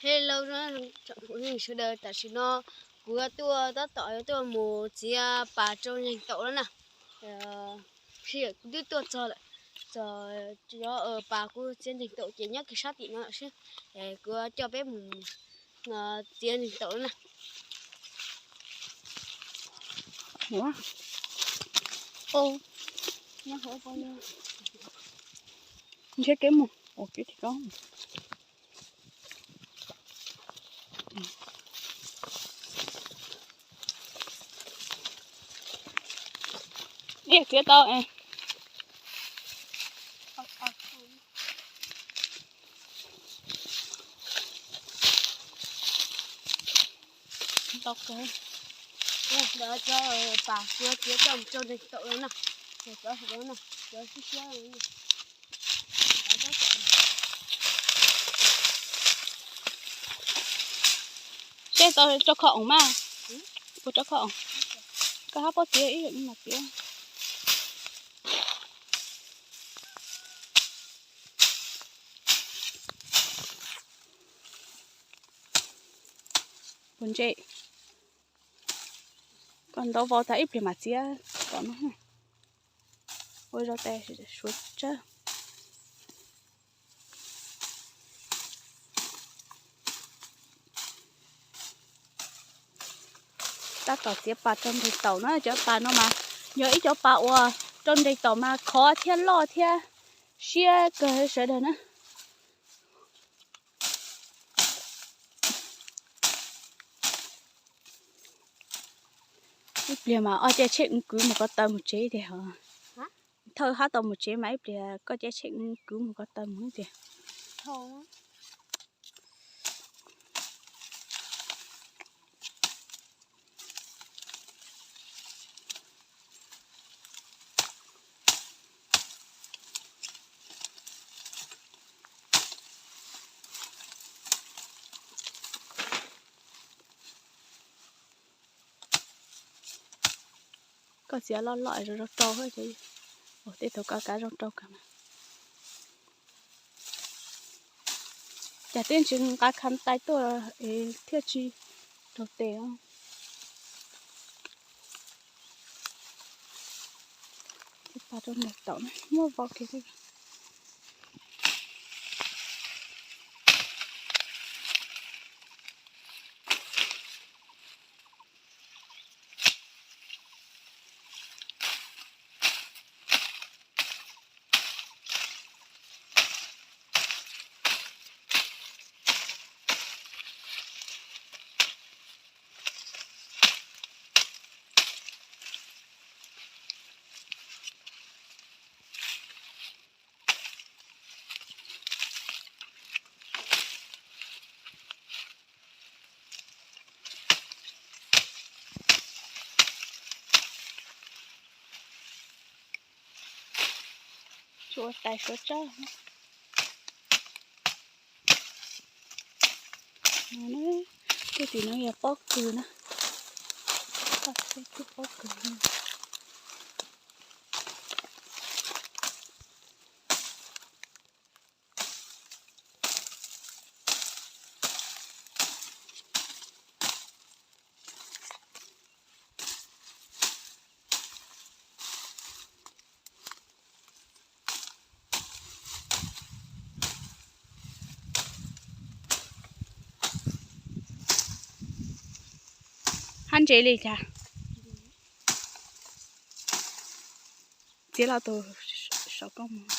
Hello, sawv daws, tam sim no kuv yuav tuaj tab tom yuav tuaj mus txiav pas rau nreeg taum na. Sib yam kuv twb tuaj txog lawm, txog cov pas kuv txiav nreeg taum ces nyob kiag sab tim no lawm xwb. Kuv coj peb mus txiav nreeg taum na. Ntshe kev mus ua kev tim ko. Ib txiav tau. Tau kawg. Cov pas kuv txiav coj mus rau nreeg taum no na. Cov hauv no, cov siab siab. Seb tau rau kho oom mas. Ua rau kho oom. Koj hab pob txiav ib yam li mas txiav. Puas ntse? Koj ntau vau tas ib pliag mam txiav kom no. Ua zau tes suav tsawb. Tab tom txiav pas rau nreeg taum na, cov pas no mas yog ib cov pas uas rau nreeg taum mas khov thiab loj thiab siab kawg sawv daws na. Ib pliag mas ob caij tsheej kwv mus ko taw mus tsev tiag. Thawj hab tau mus tsev mas ib pliag koj caij tsheej kwv mus ko taw mus tiag. Koj txiav loj loj zoo rau rau, tej thaum koj kav zoo rau kawg mas. Cas twb tsis nqa kham tais tuaj es thiaj tsis raug tes. Txiav pas rau nreeg taum na, muab vau kiag li. Suav tais suav tsawb. Tej tim no yog pob kws na. Pob kws. Hab ntses li cas? Txiav los tus saum koj mus.